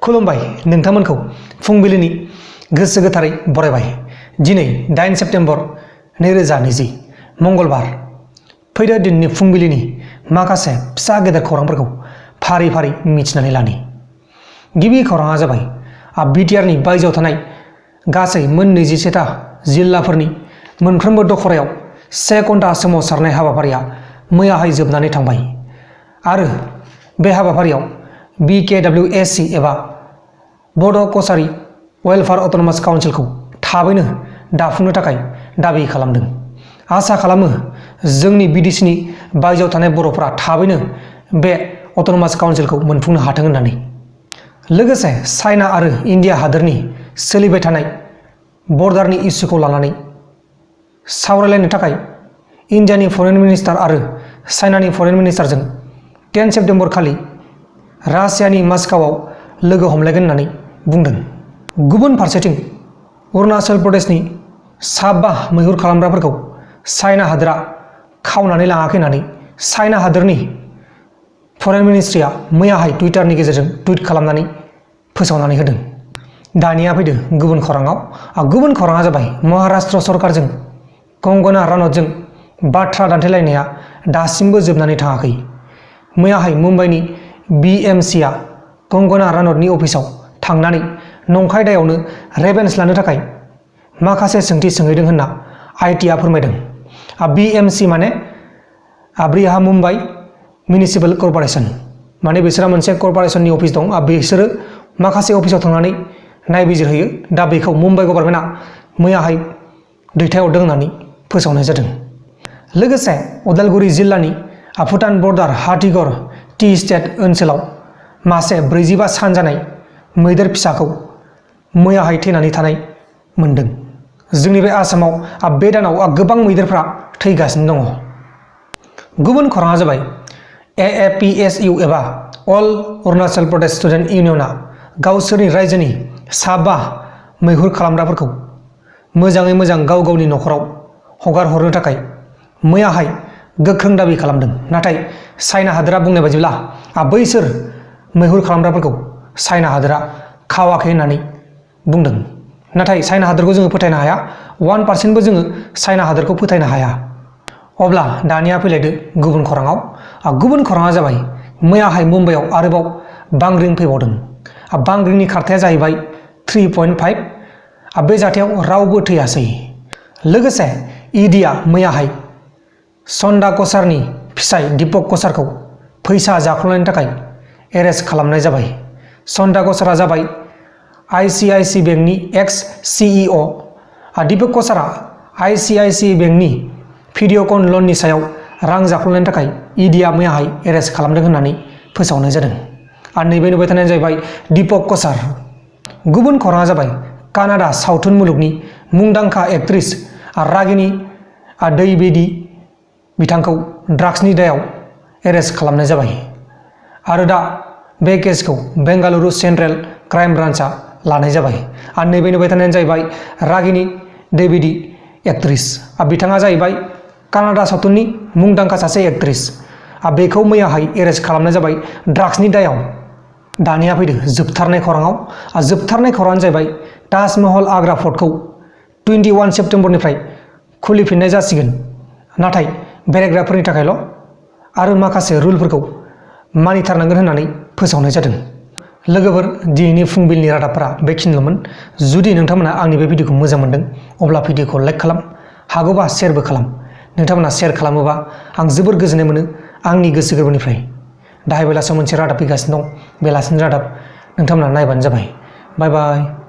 खुलुमबाय नोंथांमोनखौ फुंबिलिनि गोसो गोथारै बरायबाय। दिनै 8 सेप्तेम्बर 2020 मंगलबार। फैदो दिननि फुंबिलिनि माखासे फिसा गेदेर खौरांफोरखौ फारि फारि मिथिनानै लानि। गिबि खौराङा जाबाय बिटिआरनि बायजोआव थानाय गासै मोन 27टा जिल्लाफोरनि मोनफ्रोमबो दखरायाव 1 घन्टा सोमावसारनाय हाबाफारिया मैयाहाय जोबनानै थांबाय आरो बे हाबाफारियाव BKWSC एबा बड' कसारी वेलफेयार अट'नमास काउन्सिलखौ थाबैनो दाफुंनो थाखाय दाबि खालामदों। आसा खालामो जोंनि बिटिसिनि बायजोआव थानाय बर'फोरा थाबैनो बे अट'नमास काउन्सिलखौ मोनफुंनो हाथों होननानै। लोगोसे चाइना आरो इन्डिया हादोरनि सोलिबाय थानाय बर्डारनि इस्युखौ लानानै सावरायलायनो थाखाय इन्डियानि फरेन मिनिस्टार आरो चाइनानि फरेन मिनिस्टारजों 10 सेप्तेम्बर खालि रासियानि मास्क'आव लोगो हमलायगोन होननानै बुंदों। गुबुन फारसेथिं अरुणाचल प्रदेशनि 5 मैहुर खालामग्राफोरखौ चाइना हादोरा खावनानै लाङाखै होननानै चाइना हादोरनि फरेन मिनिस्ट्रिया मैयाहाय टुइटारनि गेजेरजों टुइट खालामनानै फोसावनानै होदों। दानिया फैदो गुबुन खौराङाव। गुबुन खौराङा जाबाय महाराष्ट्र सरकारजों कंगना रानौतजों बाथ्रा दान्थेलायनाया दासिमबो जोबनानै थाङाखै। मैयाहाय मुम्बाइनि BMCआ कंगना रानौतनि अफिसाव थांनानै नंखाय दायावनो रेभेन्स लानो थाखाय माखासे सोंथि सोंहैदों होनना ITआ फोरमायदों। BMC माने ब्रिहा मुम्बाइ मिउनिसिपेल कर्परेसन, माने बिसोरहा मोनसे कर्परेसननि अफिस दं। बिसोरो माखासे अफिसाव थांनानै नायबिजिरहैयो। दा बेखौ मुम्बाइ गभर्नमेन्टआ मैयाहाय दैथायहरदों होननानै फोसावनाय जादों। लोगोसे उदालगुरि जिल्लानि भुटान बर्डार हाथिगर टि स्टेट ओनसोलाव मासे 45 सान जानाय मैदेर फिसाखौ मैयाहाय थैनानै थानाय मोन्दों। जोंनि बे आसामाव बे दानाव गोबां मैदेरफ्रा थैगासिनो दङ। गुबुन खौराङा जाबाय AAPSU एबा अल अरुणाचल प्रदेश स्टुडेन्ट इउनियनआ गावसोरनि रायजोनि 5 मैहुर खालामग्राफोरखौ मोजाङै मोजां गाव गावनि न'खराव हगार हरनो थाखाय मैयाहाय गोख्रों दाबि खालामदों। नाथाय चाइना हादोरा बुंनाय बायदिब्ला बैसोर मैहुर खालामग्राफोरखौ चाइना हादोरा खावाखै होननानै बुंदों। नाथाय चाइना हादोरखौ जोङो फोथायनो हाया। 1% जोङो चाइना हादोरखौ फोथायनो हाया। अब्ला दानिया फैलायदो गुबुन खौराङाव। गुबुन खौराङा जाबाय मैयाहाय मुम्बाइआव आरोबाव बांग्रिं फैबावदों। बांग्रिंनि खारथाया जाहैबाय 3.5। बे जाथायाव रावबो थैयासै। लोगोसे EDआ मैयाहाय सन्दा कसारनि फिसाय दीपक कसारखौ फैसा जाख्ल'नायनि थाखाय एरेस्ट खालामनाय जाबाय। सन्दा कसारा जाबाय ICICI बेंकनि एक्स CEO। दीपक कसारा ICICI बेंकनि भिडिअकन लननि सायाव रां जाख्ल'नायनि थाखाय EDआ मैयाहाय एरेस्ट खालामदों होननानै फोसावनाय जादों। आरो नैबे नुबाय थानायानो जाहैबाय दीपक कसार। गुबुन खौराङा जाबाय कानाडा सावथुन मुलुगनि मुंदांखा एक्ट्रिस रागिनी दैवेदी बिथांखौ ड्राग्सनि दायाव एरेस्ट खालामनाय जाबाय। आरो दा बे केसखौ बेंगालुरु सेन्ट्रेल क्राइम ब्रान्चआ लानाय जाबाय। आरो नैबे नुबाय थानायानो जाहैबाय रागिनी दैवेदी एक्ट्रिस। बिथाङा जाहैबाय कानाडा सावथुननि मुंदांखा सासे एक्ट्रिस। बेखौ मैयाहाय एरेस्ट खालामनाय जाबाय ड्राग्सनि दायाव। दानिया फैदो जोबथारनाय खौराङाव। जोबथारनाय खौराङानो जाहैबाय ताजमहल आग्रा फर्टखौ 21 सेप्तेम्बरनिफ्राय खुलिफिननाय जासिगोन। नाथाय बेरायग्राफोरनि थाखायल' आरो माखासे रुलफोरखौ मानिथारनांगोन होननानै फोसावनाय जादों। लोगोफोर, दिनैनि फुंबिलिनि रादाबफोरा बेखिनिल'मोन। जुदि नोंथांमोना आंनि बे भिडिअखौ मोजां मोनदों अब्ला भिडिअखौ लाइक खालाम, हागौबा शेयारबो खालाम। नोंथांमोना शेयार खालामोबा आं जोबोर गोजोननाय मोनो आंनि गोसो गोरबोनिफ्राय। दाहाय बेलासियाव मोनसे रादाब फैगासिनो दं। बेलासिनि रादाब नोंथांमोना नायबानो जाबाय। बाय बाय।